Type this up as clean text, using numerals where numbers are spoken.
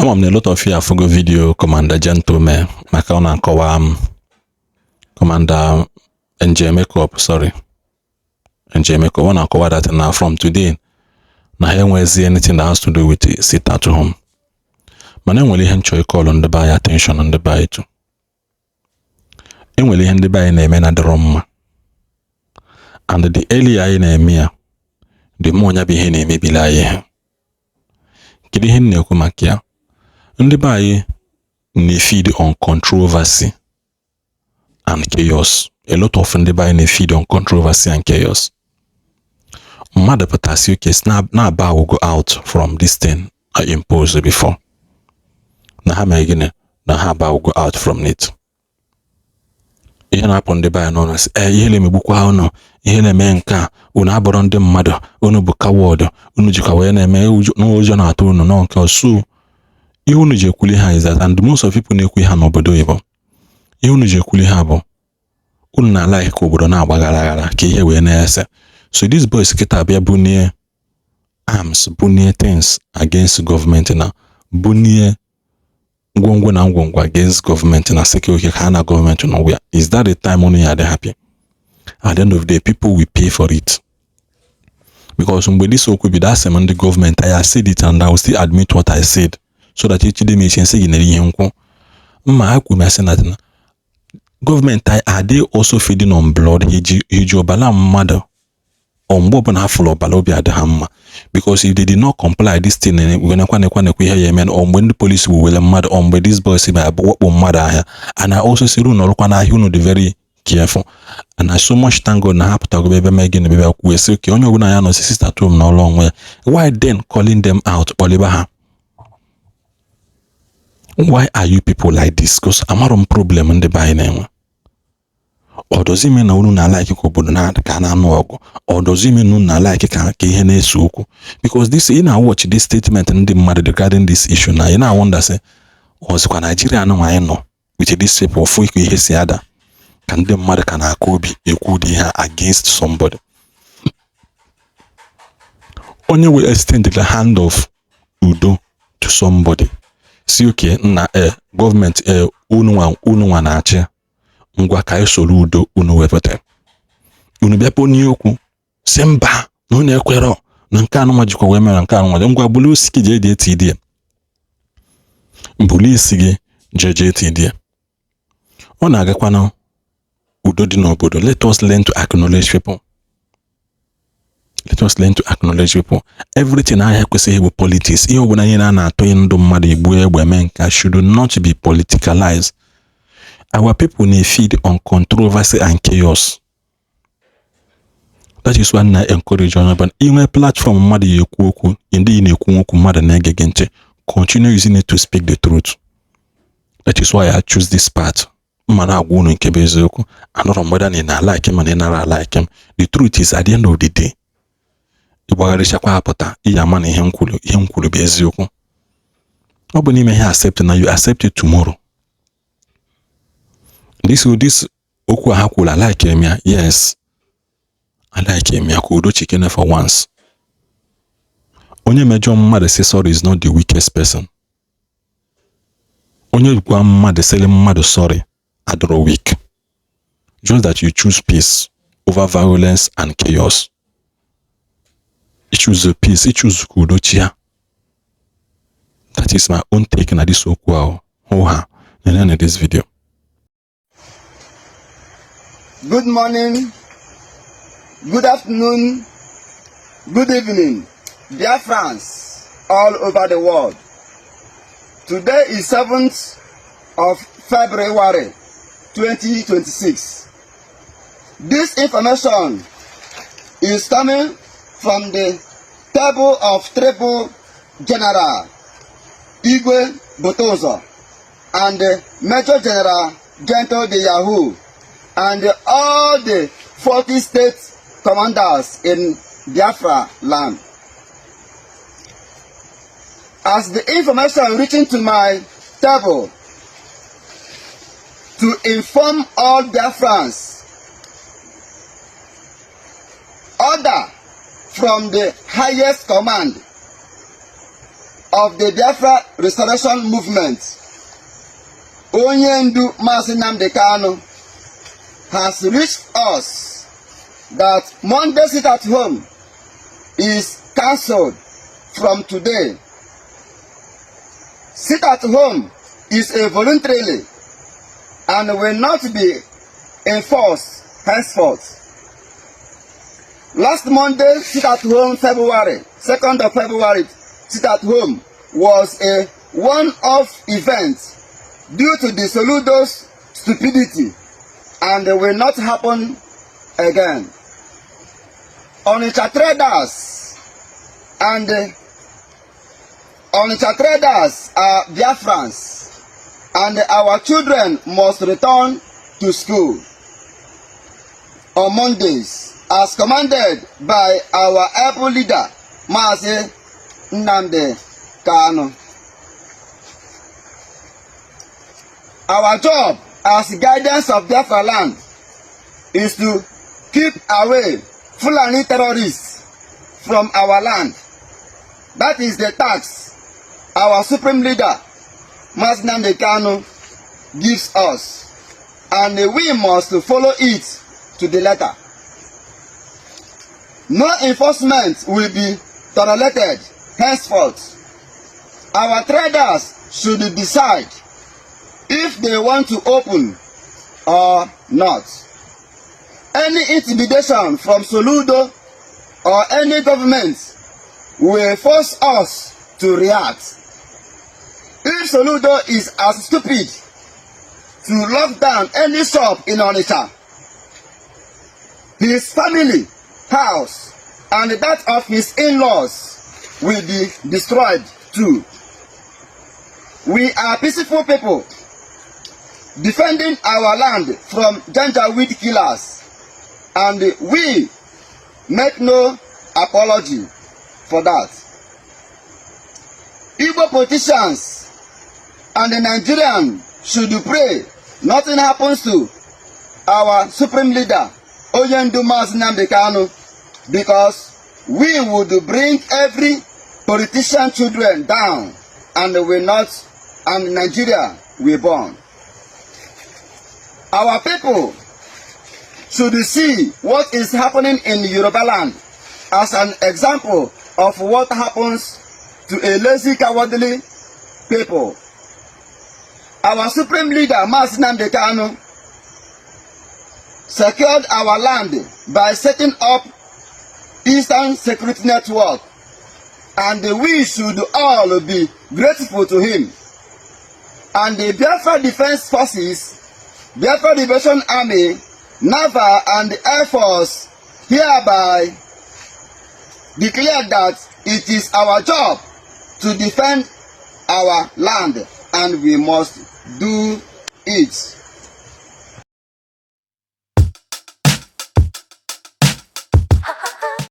Ama m na a lot of you afụgo video Commander Gentle mee maka ọ na-akọwa m Commander NJ Makeup, sorry, NJ Makeup, ọ na-akọwa that na from today na ha enwezi anything that has to do with sit at home. Mana enwere ihe m chọ ịcall ndị be anyị attention, ndị be anyị to. Enwere ihe ndị be anyị na-eme na dịrọ mma, and the earlier anyị na-eme ya, the more ya bụ ihe na-emebili anyị ihe. Kedu ihe m na-ekwu maka ya? Ndị be anyị na-feed on controversy and chaos. A lot of ndị be anyị na-feed on controversy and chaos. Mmadụ pụtasị oke na-aba will go out from this thing I imposed before, na ha mere gịnị, na ha aba will go out from it. Ihe na-apụ ndị be anyị n'ọnụ sị, ee, ihe na-emegbukwa unu, ihe na-eme nke a, unu abụrụ ndị mmadụ, unu bụ coward, unu jikwa wee na-eme n'ụjọ na-atụ unu nọ nke so. Ihe unu ji ekwuli ha is that, and most of people na-ekwu ha n'obodo oyibo, ihe unu ji ekwuli ha bụ unu na-ala ka obodo na-agba gara aghara ka ihe wee na-ese. So these boys kịta bịa bunie arms, bunie things against gọọmenti, na bunie ngwongwo na ngwongwo against gọọmenti, na sị okay, ka ha na gọọmenti nọ where is that the time unu ya dị happy? At the end of the day, people will pay for it, because mgbe this okwu bido, asị m ndị gọọmenti, I said it and I will still admit what I said, so that echide m echi nsị gị nere ihe nkwụ mma ha kwuru. Asị na gọọmenti anyị, are they also feeding on blood? Iji ọbara mmadụ ọ mgbe ọbụla ha fụrụ ọbara, obi adị ha mma, because if they did not comply, this thing nekwa nekwa nekwa ihe ya eme. Ọ mgbe ndị polisi wuwere mmadụ, ọ mgbe these boys bịa wakpo mmadụ ahịa. And I also sịrị unu ọrụkwa n'ahịa, unu dị very careful. And I so much thank God na ha pụtago ebe mee gịnị, bịa kwuo sị okay, onye ọbụla ya nọ sit at home n'ọrụ onwe ya. Why then calling them out? Kpọliba ha. Why are you people like this? Because amarọ m problem ndị be anyị na-enwe. Ọ dozi ime na unu na-alike ka obodo na ka na-anụ ọgụ? Ọ dozi ime na unu na-alike ka ihe na-ese okwu? Because this, ị na-watch this statement ndị mmadụ regarding this issue, na ị na-wonder sị, ọzịkwa Naijiria nụ anyị nọ with this people ofu iko ihe si ada ka ndị mmadụ ka na-akụ obi ekwu ụdị ihe against somebody, onye will extend the hand of udo to somebody, si okay, nna, e gọọmenti, e unu nwa na-achị, ngwa ka anyị soro udo unu wepụta. Unu bịa kpọnie okwu si mba, na unu ekwerọ na nke anụnwa jikwa wee mere nke anụnwa. Ngwa, bulu isi gị jee die TD, bulu isi gị jee jee TD. Ọ na-agakwanụ udo dị n'obodo. Let us learn to acknowledge people. Let us learn to acknowledge people. Everything ahịa ekwesịghị bụ politics. Ihe ọbụla ihe na-atụ ndụ mmadụ, egbu egbe eme nka, should not be politicalized. Our people na-feed on controversy and chaos. That is why na encourage onye ọbụla inwe platform mmadụ ya ekwu okwu, ndị ị na-ekwu okwu, mmadụ na-ege gị ntị, continue using it to speak the truth. That is why I choose this path. Mma na-agwa unu nke bụ eziokwu. Anọrọ m whether na ị na-alike m, na ị nara alike m. The truth is, at the end of the day, ịgbagharịchakwa apụta, iyi ama na ihe m kwuru bụ eziokwu. Ọ bụ n'ime ihe accept na you accept it tomorrow. This okwu a ha kwuru, alike m ya. Yes, alike m ya. Ka udo chikene for once. Onye mejọ mmadụ say sorry is not the weakest person. Onye gwa mmadụ, sịrị mmadụ sorry, adịrọ weak. Just that you choose peace over violence and chaos. You choose peace, you choose ka udo chia. That is my own take na this okwu ahụ. Hụ ha na this video. Good morning, good afternoon, good evening, dear friends all over the world. Today is 7th of February 2026. This information is coming from the table of Triple General Igwe Butuzo and Major General Gentle de Yahoo and all the 40 state commanders in Biafra land. As the information reaching to my table to inform all Biafrans, order from the highest command of the Biafra Restoration Movement, Onye Ndu Mazi Nnamdi Kanu, has reached us that Monday sit at home is cancelled from today. Sit at home is a voluntarily and will not be enforced henceforth. Last Monday, sit at home February, 2nd of February, sit at home was a one-off event due to the Soludo's stupidity and will not happen again. Onitsha traders are Biafrans and our children must return to school on Mondays as commanded by our able leader, Mazi Nnamdi Kanu. Our job as guidance of Biafra land is to keep away Fulani terrorists from our land. That is the task our supreme leader, Mazi Nnamdi Kanu, gives us, and we must follow it to the letter. No enforcement will be tolerated henceforth. Our traders should decide if they want to open or not. Any intimidation from Soludo or any government will force us to react. If Soludo is as stupid to lock down any shop in Onitsha, his family, house, and that of his in-laws will be destroyed too. We are peaceful people defending our land from Janjaweed killers, and we make no apology for that. Igbo politicians and the Nigerian should pray nothing happens to our supreme leader, Onyendu Mazi Nnamdi Kanu, because we would bring every politician children down and will not, and Nigeria will burn. Our people should see what is happening in Yoruba land as an example of what happens to a lazy, cowardly people. Our supreme leader, Mazi Nnamdi Kanu, secured our land by setting up Eastern Security Network, and we should all be grateful to him. And the Biafra Defense Forces, Biafra Liberation Army, Naval and Air Force hereby declare that it is our job to defend our land and we must do it.